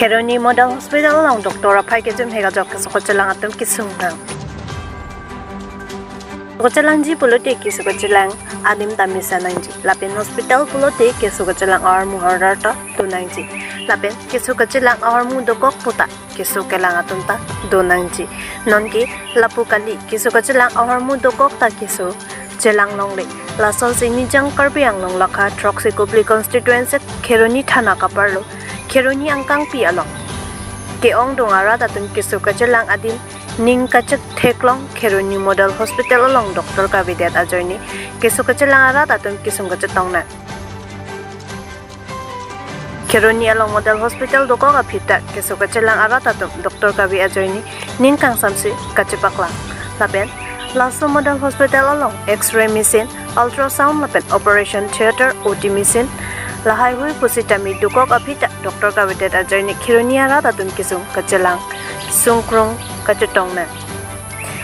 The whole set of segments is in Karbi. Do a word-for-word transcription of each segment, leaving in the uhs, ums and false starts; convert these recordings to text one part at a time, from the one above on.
Kheroni Model Hospital along doctor aphai kejum hek ajok keso kachelang atum kesung nang. Kachelangji pulote keso kachelang adim ta mesen nangji. Lapen hospital pulote keso kachelang ahormu hordar ta do nangji. Lapen keso kachelang ahormu dokok puta keso kelang atum ta do nangji. Nonke lapu kali, keso kachelang ahormu dokok ta keso chelang longle. Lasonsi Nijang Karbi Anglong lakha throksi Kopili constituency Kheroni thana kaparlo Kheroni angkangpi along ke-ongdung arat atum keso kachelang adim ning kachethek long Kheroni Model Hospital along doctor kavedet ajoine keso kachelang arat atum kesung kachetong nang. Kheroni along Model Hospital dokok aphi ta keso kachelang arat atum doctor kave ajoine ning kangsamsi kachepaklang. Lapen laso Model Hospital along X-ray machine, ultrasound lapen operation theatre, O T machine lahai hui pusitame dokok aphi ta doctor kavedet ajoine Kheroni arat atum kesung kachelang sungkrung kachetong nang.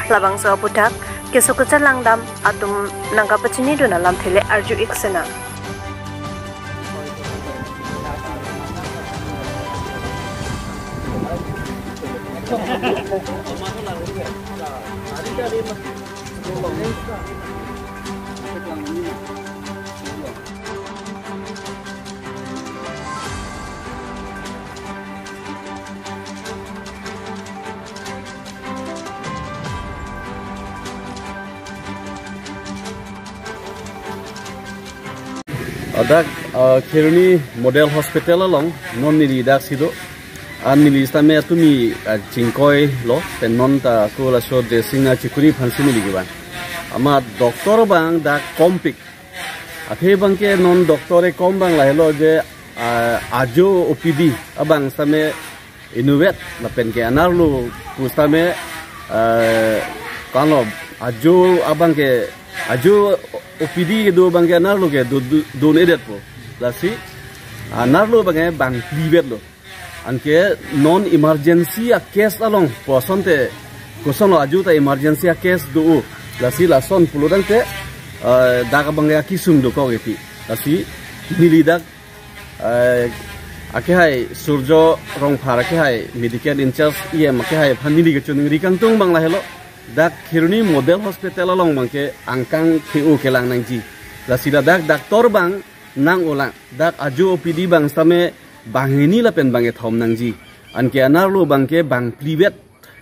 Labangso aputhak keso kachelang dam atum nangkapachinidun alamthe le arju-ik sinang. Ladak, ah, Kheroni Model Hospital along non neli daksi do. An neli sitame atumi, ah, chingkoilo, pen non ta ako laso dressing achikuri aphansi neli kevang. Amat doctor abang dak kompik. Athe abangke non doctor ekom abang lahelo je, ah, ajo O P D abang sitame inutvet lapen ke anerlo pusitame, eh, kalo ajo abangke ajo O P D kedo abangke anerlo kedo, do, do-un-edetpo. Lasi anerlo abangke bang phlivetlo. Anke non emergency a-case along pu asonte kosonlo ajo ta emergency a-case do-o. Lasi lason pulotangte, eh, dak abangke akesung dokok epi. Lasi neli dak eh, akehai Surjo Rongphar akehai medical in-charge E M akehai aphan neli kachiningri kangtung abang lahelo. Dak Kheroni Model Hospital along abangke angkang the-o kelang nangji. Lasi ladak doctor abang nang-olang. Dak ajo O P D abang sitame banghini lapen bangkethom nangji. Anke anerlo abangke bang phlivet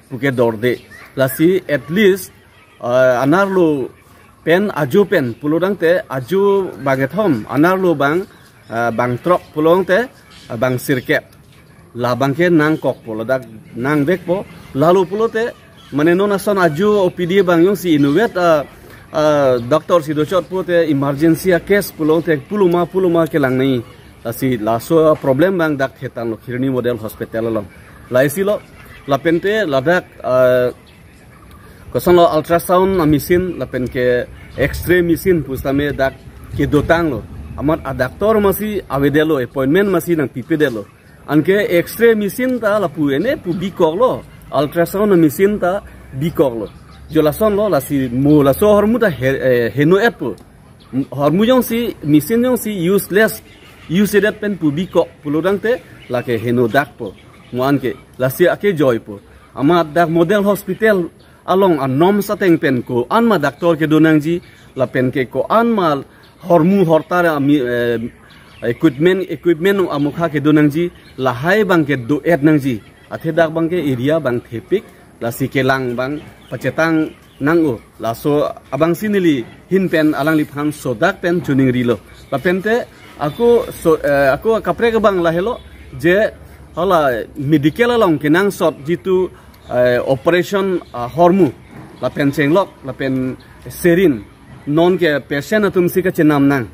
puke dorde. Lasi at least, eh, anerlo pen ajo pen pulotangte ajo bangkethom, anerlo abang, eh, bang throk pulotangte, eh, bang sirkep. La abangke nangkokpo, ladak nangvekpo. Lalo pulote, mane non ason ajo O P D abang jongsi inutvet, eh, eh, doctor si dochot pulote emergency a-case pulotangte pulo ma pulo ma kelang nangji. Lasi laso problem abang dak thetanglo Kheroni Model Hospital along. Laisilo, lapente ladak, eh, kosonlo ultrasound a-machine lapen ke X-ray machine pusitame dak kedotanglo. Amat a-doctor masi avedetlo, appointment masi nangpipedetlo. Anke X-ray machine ta lapu ene pu bikoklo, ultrasound a-machine ta bikoklo. Jo lasonlo, lasi mo laso ahormu ta he-, eh, heno-etpo. Ahormu jongsi, machine jongsi useless, use-edet pen pu bikok pulotangte lake henodakpo. Mo anke, lasi akejoipo. Amat dak Model Hospital along a-norms ateng pen ko-an ma doctor kedo nangji, lapen ke ko-an ma ahormu hortar ami, eh, equipment, equipment amokha kedo nangji, lahai abangke do-et nangji. Athe dak abangke area abang thepik, lasi kelang abang pachetang nang-o. Laso abangsi neli ahin pen alangliphan sodak pen chiningrilo. Lapente ako so, eh, ako kaprek abang lahelo je hala medical along kenangsot jitu, eh, operation, ah, ahormu lapen chenglok lapen saline, nonke patient atumsi kachenam nang.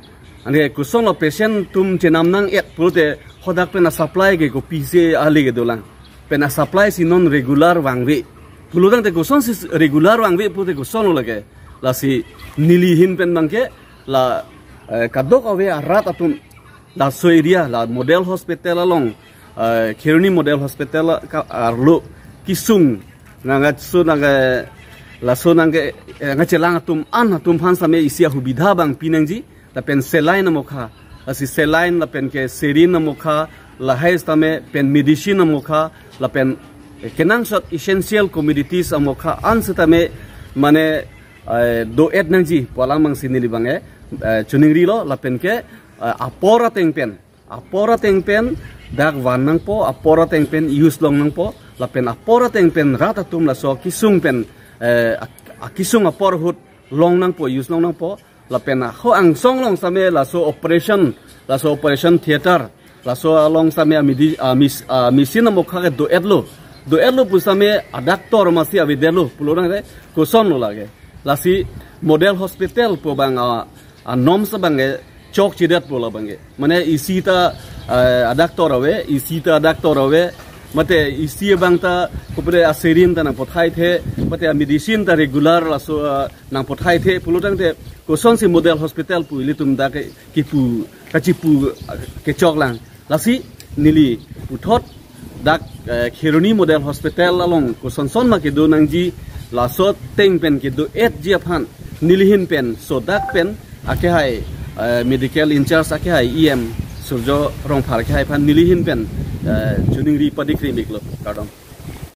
Anke kosonlo patient atum chenam nang-et pulote hadak pen a-supply ke kopisi ale kedolang. Pen a-supply si non regular vangve. Pulotangte kosonsi regular vangve pulote kosonlo lake. Lasi neli ahin pen abangke la, eh, kadokave arat atum laso area la Model Hospital along, eh, Kheroni Model Hospital ka arlo kesung nangkaso nangka laso nangke, eh, nangkachelang atum an atum aphan sitame isi ahubidha abang pinangji. Lapen saline amokha, lasi saline lapen ke saline amokha, Lahai sitame pen medicine amokha lapen kenangsot essential commodities amokha an sitame mane, eh, do-et nangji pu alam abangsi neli abang, eh, eh, choningrilo lapen ke, eh, apor ateng pen, apor ateng pen dak van nangpo, apor ateng pen use long nangpo, lapen apor ateng pen rat atum laso akisung pen, eh, ak-, akisung apor ahut long nangpo, use long nangpo, lapen ako angsong along sitame laso operation, laso operation theater, laso along sitame amidi-, amis-, amachine amokha ke do-etlo. Do-etlo pu sitame adoctor masi avedetlo pulo tangte kosonlo lake. Lasi model hospital pu abang a, anom si abang ke chokchedet pu labang ke. Mane isi ta, eh, adoctor ave, isi ta adoctor ave, mate isi abang ta kopede asaline ta nangpothaithe, mate amedicine ta regular laso, eh, nangpothaithe pulo tangte kosonsi model hospital pu ilitum dak ke kipu, kachipu, eh, kechoklang. Lasi neli puthot dak, eh, Kheroni Model Hospital along kosonson ma kedo nangji, laso ateng pen kedo-etji aphan neli ahin pen sodak pen akehai, eh, medical in-charge akehai E M Surjo Rongphar akehai aphan neli ahin pen, eh, choningri padikrimiklo. Kardom.